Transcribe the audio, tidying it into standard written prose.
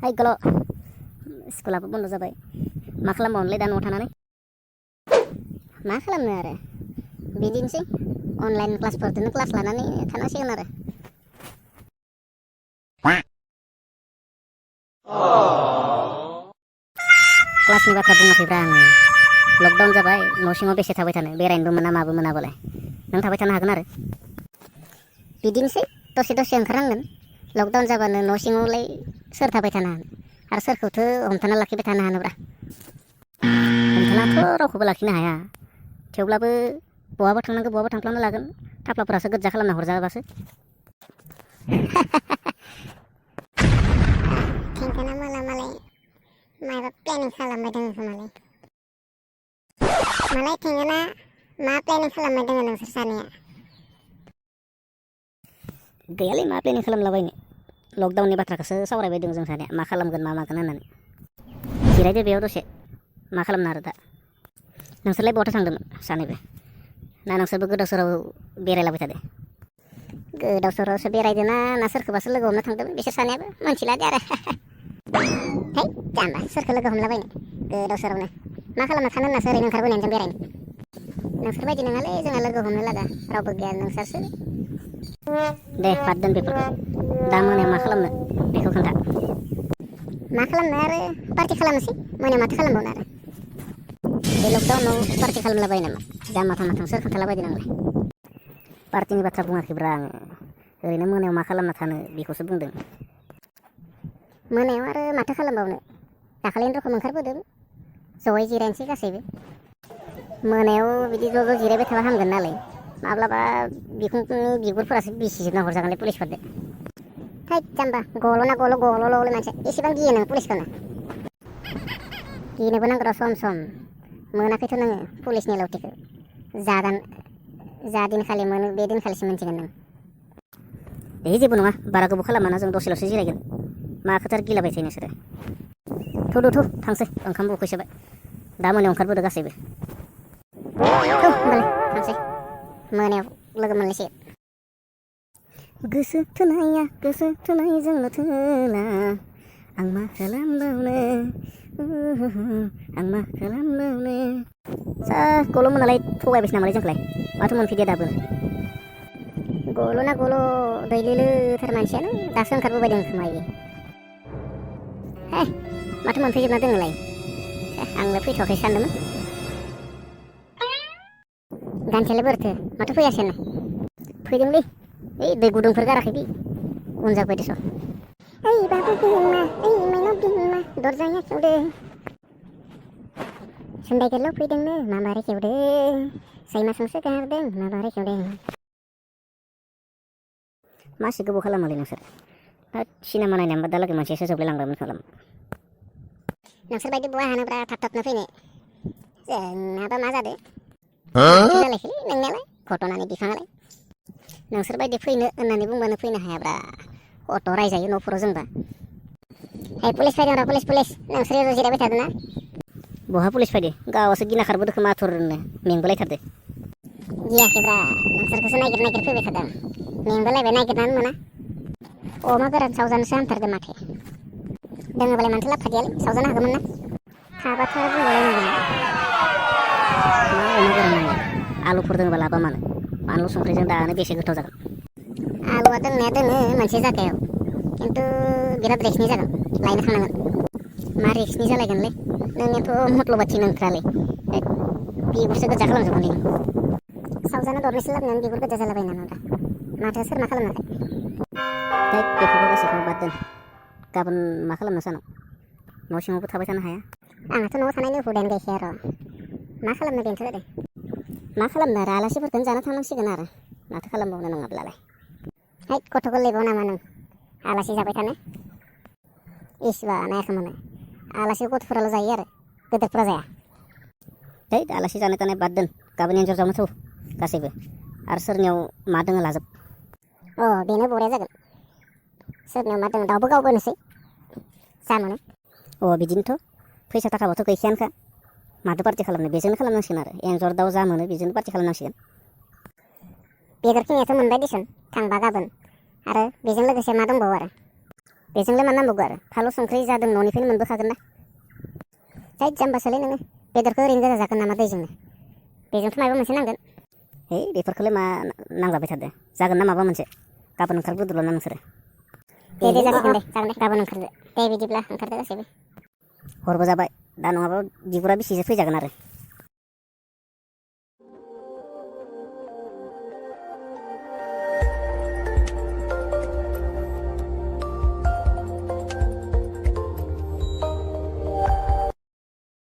Hai kalau sekolah pun udah sampai, maklam online dan udah nane, maklam nare, bidin sih, online kelas pertama kelas lah nane, tanah sih nare. Kelas ni bakal bunga fibrang, lockdown sampai, nosingo besi tahu tanah, berain bu mana mabu mana boleh, nang tahu tanah nare. Bidin sih, tosi yang keren kan, lockdown sampai nosingo lay सोर थाबाय थानो हानो आरो सोरखौथो हमथाना लाखिबाय थानो हानोब्रा हमथानाथ' रावखौबो लाखिनो हाया थेवब्लाबो बहाबा थांनांगौ बहाबा थांफ्लांनो लागोन थाफ्लाफोरासो गोज्जा खालामना हरजाबासो थेंगोना माला मालाय माबा प्लेनिं खालामबाय दङ खोमालाय मालाय थेंगोना मा प्लेनिं खालामबाय दङ नोंसोर सानैया गैयालै मा प्लेनिं खालामलाबायनो लकडाउननि बाथ्राखौसो सावरायबाय दं जों सानैया मा खालामगोन मा मागोन होननानै जिरायदो बेयाव दसे मा खालामनो आरो दा नोंसोरलाय बहाथो थांदोंमोन सानैबो ना नोंसोरबो गोदाव सोराव बेरायलाबाय थादो गोदाव सोरावसो बेरायदो ना सोरखौबासो लोगो हमनो थांदोंमोन बिसोर सानैयाबो मोनथिला दे आरो है जाम्बा सोरखौ लोगो हमलाबायनो गोदाव सोरावनो मा खालामनो थानो होननासो ओरैनो ओंखारबोनाय जों बेरायनो नोंसोरबायदि नङालै जोंहा लोगो हमनो लागा रावबो गैया नोंसोरसो दे बाद दोन बेफोरखौ दा मोनायाव मा खालामनो बेखौ खोन्था मा खालामनो आरो पार्टि खालामनोसै मोनायाव माथो खालामबावनो आरो बे लकडाउनाव पार्टि खालामलाबायो नामा जामा थामा सोर खोन्थालाबायदो नोंलाय पार्टिनि बाथ्रा बुङाखैब्रा आङो ओरैनो मोनायाव मा खालामना थानो बेखौसो बुंदों मोनायाव आरो माथो खालामबावनो दाखालिनि रखम ओंखारबोदों जयै जिरायनोसै गासैबो मोनायाव बिदि ज' जिरायबाय थाबा हामगोन नालाय माब्लाबा बिखुंनि बिगुरफोरासो बिसिजोबना हरजागोनलै पुलिसफोरदो थै जाम्बा गल'ल' मानसिया एसेबां गियो नोङो पुलिसखौनो गिनोबो नांगौ र' सम मोनाखैथ' नोङो पुलिसनि लावथिखौ जा दिनखालि मोनो बे दिनखालिसो मोनथिगोन नों दे जेबो नङा बारा गोबाव खालामाना जों दसेल'सो जिरायगोन मा खोथा गिलाबाय थायो नोंसोरो थौ थांसै ओंखाम उखैसोबाय दा मोनायाव ओंखारबोदो गासैबो होमबालाय थांसै मोनायाव लोगो मोनलायसिगोन गोसो थोनायजोंल' थोला आं मा खालामबावनो गल' मोनालाय थगायबायसो नामालाय जोंखौलाय माथो मोनफैदिया दाबो गल'ना गल' दैलिलोथार मानसियानो दासो ओंखारबोबाय दं खोमा इयो हे माथो मोनफैजोबना दोङोलाय आंलाय फैथ'वाखै सानदोंमोन गानसेयालाय बोरैथो माथो फैयासैनो फैदोंलै ओइ दै गुदुंफोर गाराखै बि उन जाबाय देस ओइ बाबु बिमा ओइ माइनाव बिमा दरजाया खेवदों सुन्दाय गोलाव फैदोंनो माबारै खेवदों सैमा सोंसो गारदों माबारै खेवदों मासे गोबाव खालामालै नोंसोर दा सिनेमा नायनानैबा दालागै मानसियासो जोबलायलांबायमोन खालाम नोंसोर बायदि बहा हानोब्रा थाबनो फैनो जोंहाबा मा जादों जालायखैलै नोंनियालाय घटनानि बिफाङालाय नोंसोर बायदि फैनो होननानै बुंबानो फैनो हायाब्रा अट' रायजायो न'फोराव जोंबा हे पुलिस फैदों र' पुलिस नोंसोर जिरायबाय थादों ना बहा पुलिस फैदो गावसो गिना खारबोदो खोमा आथुरनो मेंबोलायथारदो गियाखैब्रा नोंसोरखौसो नागिर फैबाय थादों मेंबोलायबाय नागिरनानै मोना अमा गोरान सावजानोसो हामथारदों माथो दोङोबालाय मानथो लाबखा गैयालै सावजानो हागौमोन ना थाबाथ' बुंबावलायनांगौमोन मा अमा गोरान नांगौ आलुफोर दोङोबा लाबा मानो बानलु संख्रिजों दानो बेसे गोथाव जागोन। आलुआ दोननाया दोनो मोनसे जायगायाव खिन्थु बिराद रिक्सनि जागोन लायनो थांनांगोन। मा रिक्सनि जालायगोनलै नोंनियाथ' मत्लबाथि नंथ्रालै बिगुरसो गोजा खालामजोबगोन दे नों। सावजाना दरनैसो लाबोनानै बिगुर गोजा जालाबाय नामा दा माथो सोर मा खालामनाय। थै बेफोरखौ गासैखौबो बाद दोन गाबोन मा खालामनो सानाव न' सिङावबो थाबाय थानो हाया। आंहाथ' न'आव थानायनि हुदायानो गैखाया र' मा खालामनो बेनोथ' जादों। मा खालामनो आरो आलासिफोरखौनो जाना थांनांसिगोन आरो माथो खालामबावनो नङाब्लालाय। हैद गथ' गोरलैबाव नामा नों आलासि जाबाय थानो। इसिबा नायाखै माने आलासि गथ'फोराल' जायो आरो गेदेरफोरा जाया। थै आलासि जानाय थानाय बाद दोन गाबोन एन्जर जावनो थौ गासैबो आरो सोरनियाव मा दोङो लाजोब। अ बेनो बरिया जागोन सोरनियाव मा दङ दाउबो गावबोनोसै जा मोनो। अ बिदिनोथ' फैसा थाखाबाथ' गैखायानोखा माथो पार्टि खालामनो बेजोंनो खालामनांसिगोन आरो एन्जर दाउ जा मोनो बेजोंनो पार्टि खालामनांसिगोन। बेदरखिनियाथ' मोनबाय दिसुन थांबा गाबोन आरो बेजों लोगोसे मा दंबावो आरो बेजोंलाय मा नांबावगौ आरो फालौ संख्रि जादों न'निफ्रायनो मोनबोखागोन ना। जाय जाम्बासोलै नोङो बेदरखौ ओरैनो गोजा जागोन नामा दैजोंनो बेजोंथ' माबा मोनसे नांगोन। है बेफोरखौलाय मा नांजाबाय थादो जागोन ना माबा मोनसे गाबोन ओंखारग्रोदोल' ना नोंसोरो। दे जासिगोन दे जागोन दे गाबोन ओंखारदो दे बिदिब्ला ओंखारदो गासैबो। हरबो जाबाय दा नङाबा बिगुरा बेसेसो फैजागोन आरो।